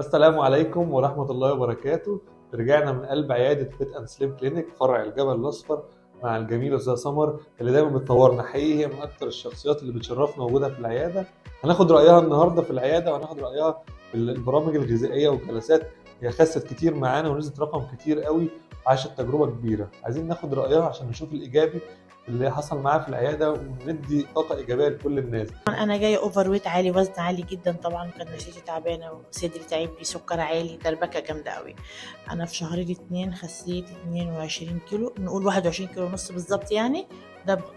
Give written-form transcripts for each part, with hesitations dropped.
السلام عليكم ورحمة الله وبركاته. رجعنا من قلب عيادة Fit and Slim Clinic فرع الجبل الأصفر مع الجميلة أستاذة سمر اللي دايما بتنورنا. حقيقي هي من أكتر الشخصيات اللي بتشرفنا وجودها في العيادة. هناخد رأيها النهاردة في العيادة، وهناخد رأيها في البرامج الغذائية والجلسات. هي خست كتير معانا ونزلت رقم كتير قوي، عاشت تجربة كبيرة. عايزين ناخد رأيها عشان نشوف الإيجابي اللي حصل معاها في العيادة وندي طاقة إيجابية لكل الناس. انا جاية overweight عالي، وزن عالي جدا طبعا، كانت نفسيتي تعبانة وصدري تعب لي، سكر عالي، دربكه جامدة قوي. انا في شهرين 2 خسيت 22 كيلو، نقول 21 كيلو ونص بالظبط يعني.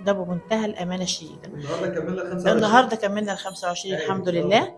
ده بمنتهى الامانة الشديدة. النهارده كملنا 25. النهارده كملنا ال 25 الحمد لله.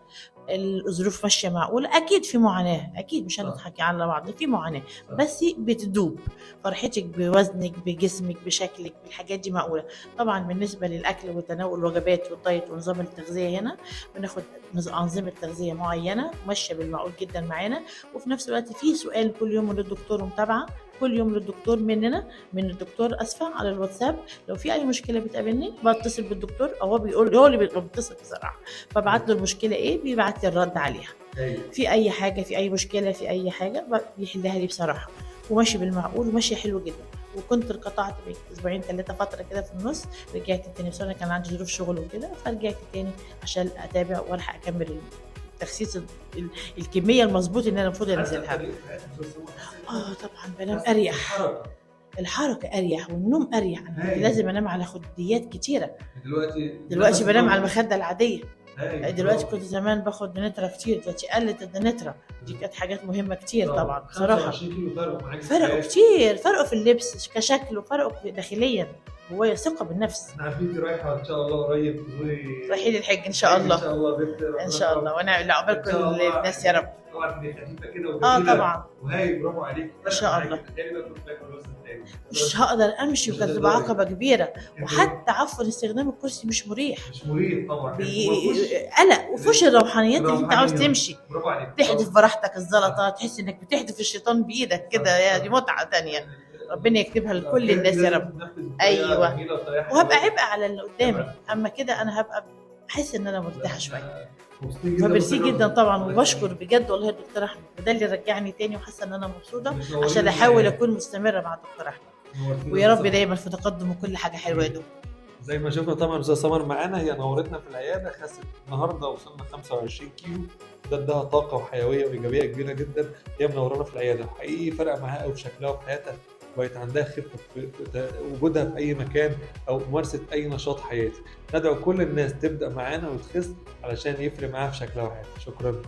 الظروف ماشية معقولة، اكيد في معاناة، اكيد مش هنضحك على بعض، في معاناة بس بتدوب فرحتك بوزنك بجسمك بشكلك بالحاجات دي معقولة. طبعا بالنسبة للاكل وتناول الوجبات والدايت ونظام التغذية، هنا بناخد انظمة تغذية معينة ماشية بالمعقول جدا معانا، وفي نفس الوقت في سؤال كل يوم للدكتور ومتابعة كل يوم للدكتور مننا، من الدكتور اسفه على الواتساب. لو في اي مشكلة بتقابلني بتصل بالدكتور، او هو بيقول، هو اللي بيتصل بصراحة، فبعت له المشكلة ايه، بيبعت لي الرد عليها. في اي حاجة، في اي مشكلة، في اي حاجة بيحلها لي بصراحة، وماشي بالمعقول وماشي حلو جدا. وكنت انقطعت اسبوعين 3 فترة كده في النص، رجعت تاني بس انا كان عندي ظروف شغل وكده، فرجعت تاني عشان اتابع والحق اكمل تخسيس الكمية المظبوط اللي انا المفروض انزلها. طبعا بنام اريح، الحركة اريح والنوم اريح. انا كنت لازم انام على خديات كتيرة، دلوقتي بنام على المخدة العادية. دلوقتي كنت زمان باخد دنترا كتير، دلوقتي قلت الدنترا دي، كانت حاجات مهمة كتير طبعا بصراحة. فرقوا كتير، فرقوا في اللبس كشكل، وفرقوا داخليا جوايا ثقة بالنفس. احنا عارفين انت رايحة ان شاء الله قريب تزوري، رايحين الحج ان شاء الله. ان شاء الله بنت ان شاء الله، وانا عقبال كل الناس يا رب. طبعا تبقي خفيفة كده وجميلة. طبعا وهاي برافو عليك ان شاء الله. مش هقدر امشي، وكانت تبقى عقبه كبيرة، وحتى عفوا استخدام الكرسي مش مريح، مش مريح طبعا، قلق وفوش الروحانيات اللي انت عاوز تمشي. برافو عليك، تحدف براحتك الزلطه، تحس انك بتحدف الشيطان بايدك كده، يا دي متعه ثانية. ربنا يكتبها لكل الناس يا رب. ايوه، وهبقى عبء على اللي قدامي، اما كده انا هبقى بحس ان انا مرتاحة شوية. فميرسي جدا طبعا، وبشكر بجد والله الدكتور احمد، وده اللي رجعني تاني وحاسه ان انا مبسوطة عشان احاول اكون مستمرة مع الدكتور احمد، ويا رب دايما في تقدم وكل حاجة حلوة يا دكتور. زي ما شفنا طبعا استاذه سمر معانا، هي نورتنا في العيادة. خست النهارده وصلنا 25 كيلو، ده اداها طاقة وحيوية وايجابية كبيرة جدا. هي منورانا في العيادة حقيقي، فرق معاها قوي في شكلها وفي حياتها، بقت عندها خفه في وجودها في اي مكان او ممارسة اي نشاط حياتي. ندعو كل الناس تبدا معانا وتخس علشان يفرق معاها في شكلها وحياتها. شكرا.